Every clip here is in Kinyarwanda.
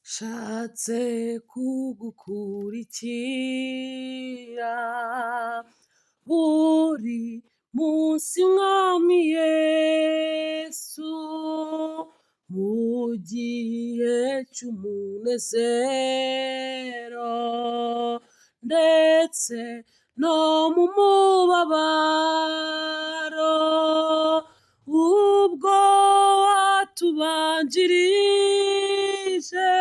Nshatse kugukurikira buri munsi, Mwami Yesu, mu gihe cy'umunezero ndetse no mu mubabaro. Ubwo watubanjirije,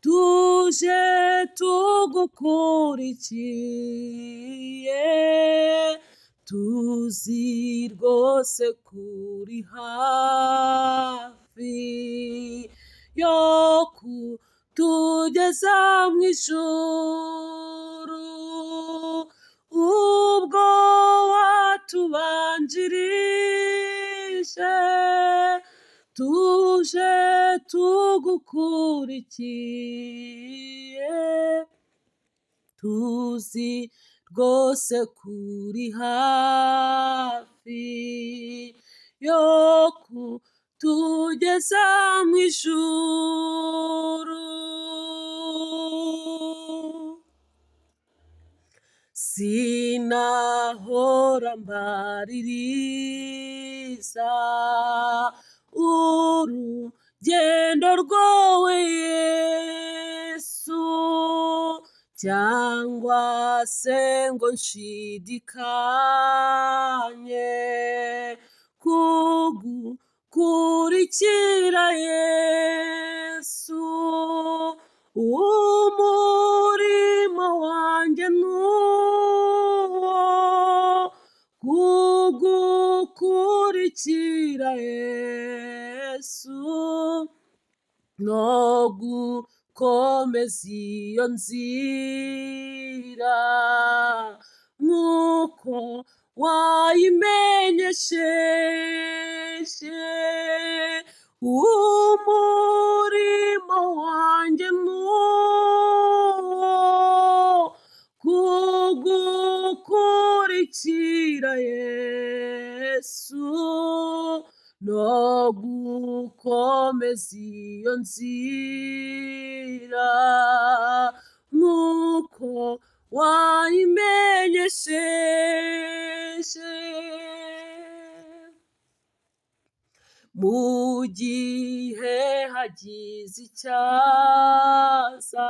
tuje tugukurikiye, tuzi rwose kuri hafi yo kutugeza mu ijuru. Ubwo watubanjirije, tuje tugukurikiye, tuzi rwose kuri hafi yo kutugeza mu ijuru. Sinahora mbaririza urugendo rwawe Yesu, cyangwa se ngo nshidikanye kugukurikira Yesu. Umurimo wanjye nuwo kugukurikira Yesu, no gukomeza iyo nzira nk'uko wayimenyesheje. Umurimo wanjye nuwo kugukurikira Yesu, no gukomeza iyo nzira nk'uko wayimenyesheje. Mu gihe hagize icyaza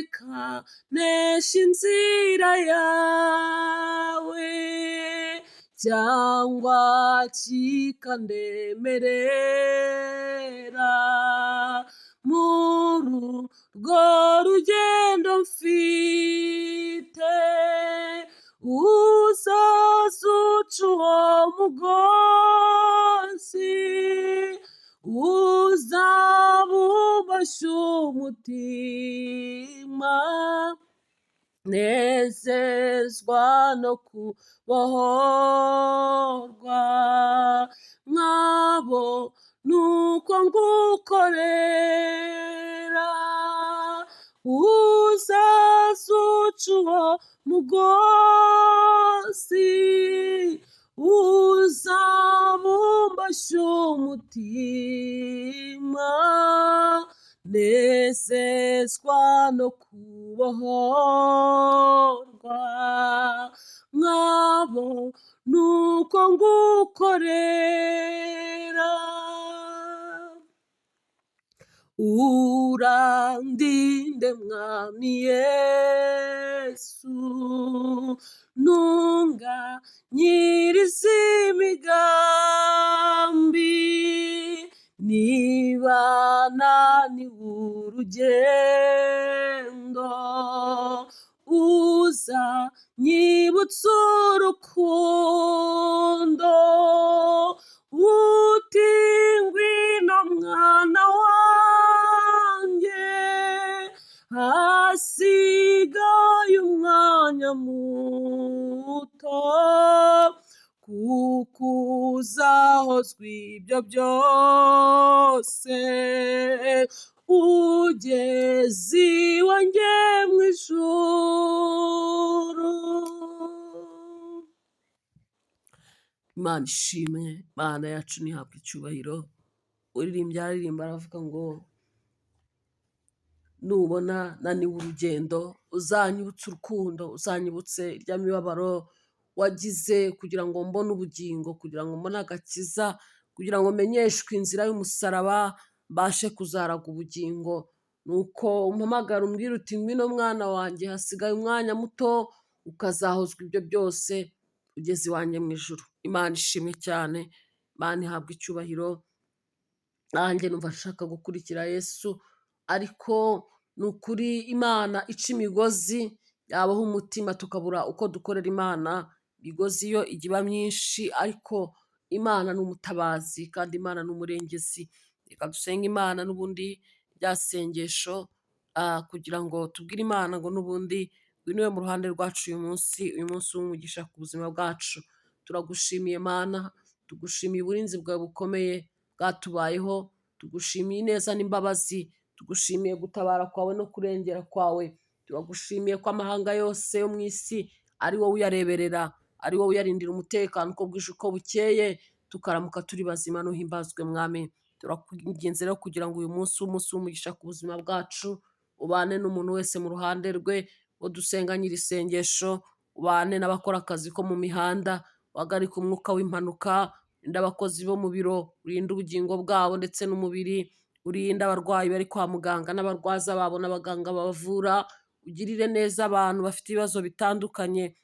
kikanesha inzira yawe, cyangwa kikandemerera muri urwo rugendo mfite, uzaze uca uwo mugozi, uzaba uboshye umutima, nezezwa no kubohorwa nkabo nuko ngukorera. Uzaze uca uwo mugozi, uzaba umboshye umutima, nezezwa no kubohorwa nkabo nuko ngukorera. Urandinde Mwami Yesu, ntunganyirize imigambi, niba naniwe urugendo, uzanyibutse urukundo, uti ngwino mwana wanjye, hasigaye umwanya muto, kuko uzahozwa ibyo byose, ugeze iwanjye mu ijuru. Imana ishimwe, Imana yacu ntihabwe icyubahiro. Uririmbyi araririmba aravuga ngo nubona naniwe urugendo uzanyibutse urukundo, uzanyibutse irya mibabaro wagize kugira ngo mbone ubugingo, kugira ngo mbone agakiza, kugira ngo menyeshwe inzira y'umusaraba, mbashe kuzaraga ubugingo. Nuko umpamagara umbwira uti ngwino mwana wanjye, hasigaye umwanya muto ukazahozwa ibyo byose ugeze iwanjye mu ijuru. Imana ishimwe cyane, Imana ihabwe icyubahiro. Nanjye numva nshaka gukurikira Yesu, ariko ni ukuri Imana ica imigozi yaboha umutima tukabura uko dukorera Imana. Imigozi yo ijya iba myinshi, ariko Imana ni umutabazi kandi Imana ni umurengezi. Reka dusenge Imana n'ubundi rya sengesho, kugira ngo tubwire Imana ngo n'ubundi ngwino ube mu ruhande rwacu uyu munsi w'umugisha ku buzima bwacu. Turagushimiye Mana, tugushimiye uburinzi bwawe bukomeye bwatubayeho, tugushimiye ineza n'imbabazi, tugushimiye gutabara kwawe no kurengera kwawe, turagushimiye ko amahanga yose yo mu isi ari wowe uyareberera, ari wowe uyarindira umutekano uko bwije uko bukeye, tukaramuka turi bazima n'uhimbazwe Mwami. Turakwinginze rero kugira ngo uyu munsi w'umunsi w'umugisha ku buzima bwacu ubane n'umuntu wese mu ruhande rwe, uwo dusenga nyiri isengesho, ubane n'abakora akazi ko mu mihanda, uhagarike umwuka w'impanuka, urinde abakozi bo mu biro, urinde ubugingo bwabo ndetse n'umubiri, urinde abarwayi bari kwa muganga n'abarwaza babo n'abaganga babavura, ugirire neza abantu bafite ibibazo bitandukanye.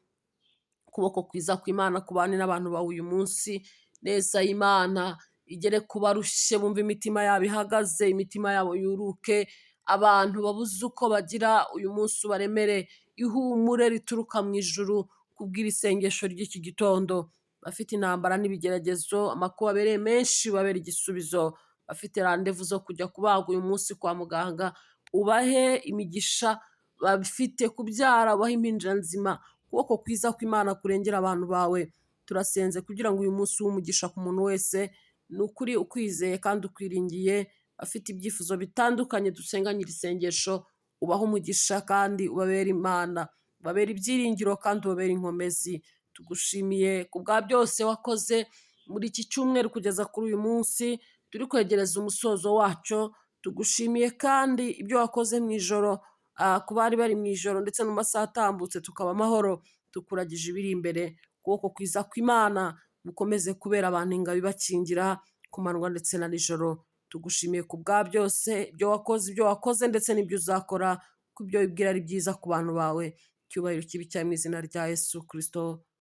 Ukuboko kwiza kw'Imana kubane n'abantu bawe uyu munsi, neza y'Imana igere ku barushye bumva imitima yabo ihagaze, imitima yabo yuruke, abantu babuze uko bagira uyu munsi ubaremere ihumure rituruka mu ijuru kubw'iri sengesho ry'iki gitondo. Bafite intambara n'ibigeragezo, amakuba abereye menshi ubabere igisubizo, bafite randevu zo kujya kubagwa uyu munsi kwa muganga, ubahe imigisha, bafite kubyara ubahe impinja nzima, ukuboko kwiza kw'Imana kurengera abantu bawe. Turasenze kugira ngo uyu munsi w'umugisha ku muntu wese, ni ukuri ukwizeye kandi ukwiringiye, afite ibyifuzo bitandukanye dusenganye iri sengesho, ubahe umugisha kandi ubabere Imana, ubabere ibyiringiro kandi ubabere inkomezi. Tugushimiye ku bwa byose wakoze muri iki cyumweru kugeza kuri uyu munsi, turi kwegereza umusozo wacyo. Tugushimiye kandi ibyo wakoze mu ijoro, ku bari bari mu ijoro ndetse no mu masaha atambutse tukaba amahoro, tukuragije ibiri imbere. Ukuboko kwiza kw'Imana gukomeze kubera abantu ingabo ibakingira ku manywa ndetse na nijoro. Tugushimiye ku bwa byose, ibyo wakoze ndetse n'ibyo uzakora, kuko ibyo wibwira ari byiza ku bantu bawe. Icyubahiro kibe icyawe mu izina rya Yesu Kristo.